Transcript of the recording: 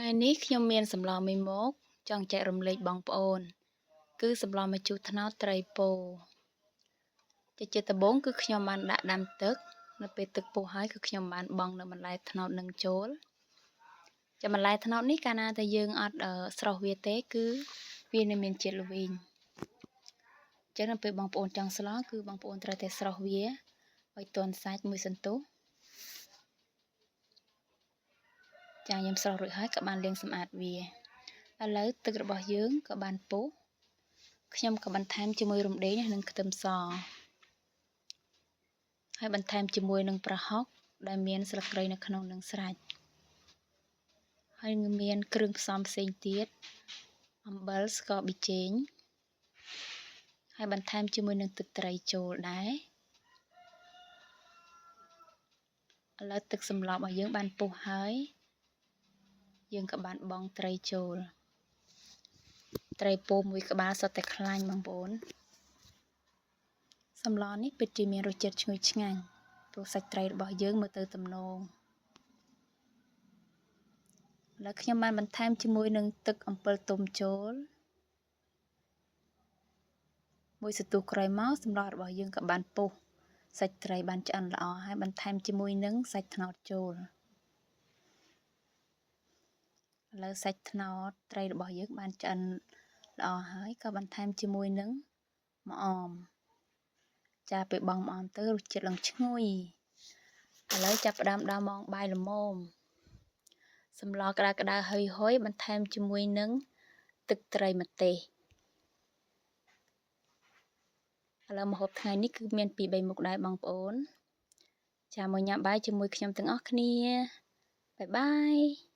ថ្ងៃនេះខ្ញុំមានសម្លមួយមុខចង់ចែករំលែកបងប្អូន គឺសម្លម្ជូរត្នោតត្រីពោជាដំបូងគឺខ្ញុំបានដាក់ដាំទឹកនៅពេលទឹកពុះហើយគឺខ្ញុំបានបង់នៅបន្លែត្នោតនឹងចូលចាំបន្លែត្នោតនេះកាលណាតែយើងអត់ស្រុះវាទេគឺវានឹងមានជាតិល្វីងអញ្ចឹងនៅពេលបងប្អូនចង់ស្លគឺបងប្អូនត្រូវតែស្រុះវាឲ្យទន់សាច់មួយសន្ទុះចាខ្ញុំស្រុះរួចហើយក៏បានលាងសម្អាតវាឥឡូវទឹករបស់យើងក៏បានពុះខ្ញុំក៏បន្ថែមជាមួយរំដេងនិងខ្ទឹមសហើយបន្ថែមជាមួយនឹងប្រហុកដែលមានស្លឹកគ្រៃនៅក្នុងនឹងស្រេចហើយនឹងមានគ្រឿងផ្សំផ្សេងទៀតអំបិលស្ករប៊ីចេងហើយបន្ថែមជាមួយនឹងទឹកត្រីចូលដែរឥឡូវទឹកសម្លរបស់យើងបានពុះហើយយើងក៏បានបង់ត្រីចូលត្រីពោមួយក្បាលសុទ្ធតែខ្លាញ់បងប្អូនសម្លនេះពិតជាមានរសជាតិឈ្ងុយឆ្ងាញ់ព្រោះសាច់ត្រីរបស់យើងមើលទៅទំនងឥឡូវខ្ញុំបានបន្ថែមជាមួយនឹងទឹកអំពិលទុំចូលមួយសន្ទុះក្រោយមកសម្លរបស់យើងក៏បានពុះសាច់ត្រីបានឆ្អិនល្អហើយបន្ថែមជាមួយនឹងសាច់ត្នោតចូលឥឡូវសាច់ត្នោតត្រីរបស់យើងបានឆ្អិនល្អហើយក៏បន្ថែមជាមួយនឹងម្អមចាពេលបង់ម្អមទៅរសជាតិឡើងឈ្ងុយឥឡូវចាប់ផ្ដើមដល់ម៉ោងបាយល្មមសម្លក្តៅក្តៅហុយហុយបន្ថែមជាមួយនឹងទឹកត្រីម្ទេសឥឡូវម្ហូបថ្ងៃនេះគឺមាន2 3មុខដែរបងប្អូនចាមកញ៉ាំបាយជាមួយខ្ញុំទាំងអស់គ្នាបាយបាយ។